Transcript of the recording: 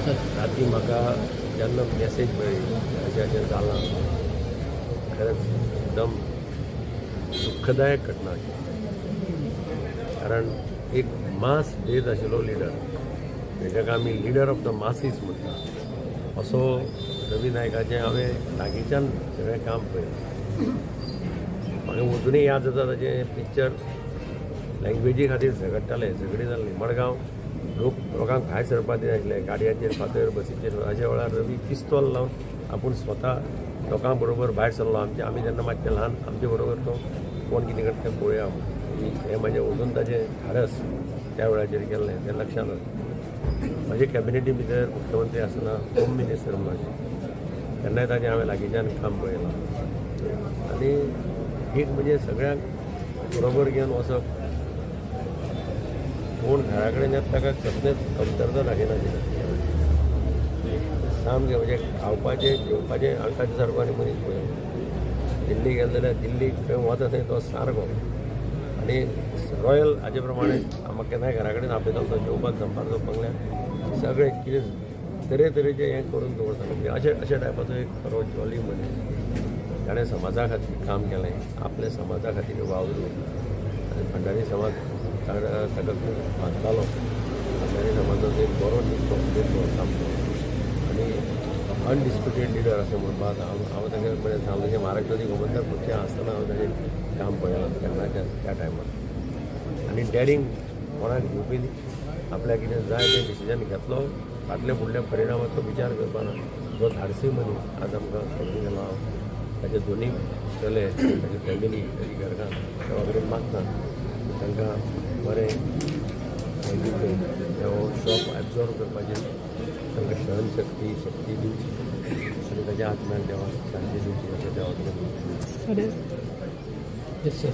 राती म्हाका जेन्ना मॅसेज मेळ्ळी अशें अशें जालां, खरेंच एकदम दुःखदायक घटना अशी. कारण एक मास भेद आशिल्लो लिडर, तेका आमी लिडर ऑफ the masses म्हणटा, असो रवी नायकाचें हांवें लागींच्यान सगळें काम पळयलें. म्हाका अजुनूय याद जाता ताचें पिक्चर लँग्वेजी खातीर झगडटाले, झगडी जाल्ली. मडगांव लोक लोकांक भायर सरपाक दिनाशिल्ले, गाडयांचेर फातर, बसीचेर. अशा वेळार रवी पिस्तोल लावन आपूण स्वता लोकां बरोबर भायर सरलो. आमचे आमी जेन्ना मातशे ल्हान, आमचे बरोबर तो कोण कितें करता तें पळोवया. हें म्हाजें अजून ताचें धाडस त्या वेळाचेर केल्लें तें लक्षांत आसा. म्हजे कॅबिनेटी भितर मुख्यमंत्री आसतना होम मिनिस्टर म्हणून तेन्नाय ताचें हांवें लागींच्यान काम पळयलां. आनी एक म्हणजे सगळ्यांक बरोबर घेवन वचप, कोण घरा कडेन येता ताका कसलेच कमतरता दाखयनाशिल्लें. सामकें म्हणजे खावपाचें जेवपाचें हांवें ताचे सारको आनी मनीस पळयलो. दिल्ली गेले जाल्यार दिल्लीक खंय वता थंय तो सारको आनी रॉयल हाजे प्रमाणे म्हाका केन्नाय घरा कडेन आपयतालो तो जेवपाक दनपारचो बंगल्यार सगळें कितें तरेतरेचें हें करून दवरतालो. म्हणजे अशे अशा टायपाचो एक खरो जॉली मनीस, ताणें समाजा खातीर काम केलें, आपल्या समाजा खातीर वावरून. आनी भंडारी समाज ताका खूब मानतालो. भंडारी समाजाचो एक बरो नेतो सामको आनी अनडिस्प्युटेड लिडर अशें म्हणपाक हांव हांव ताका म्हणजे सांगलें. महाराष्ट्राची गोमंतक पक्ष आसतना हांव ताजें काम पळयलां तेन्नाच्या त्या टायमार. आनी डॅरिंग कोणाक घेवपी न्ही, आपल्याक कितें जाय तें डिसिजन घेतलो, फाटल्या फुडल्या परिणामाचो विचार करपाना. जो धाडसी मनीस आज आमकां सोडून गेलो. हांव ताचे दोनी चले, ताची फॅमिली, ताची घरकान्न देवा कडेन मागता तांकां बरें दिवचें, हो शॉक एब्जॉर्ब करपाचें तांकां सहनशक्ती शक्ती दिवची आनी ताच्या आत्म्याक देवाक शांती दिवची अशें देवा कडेन. Yes sir.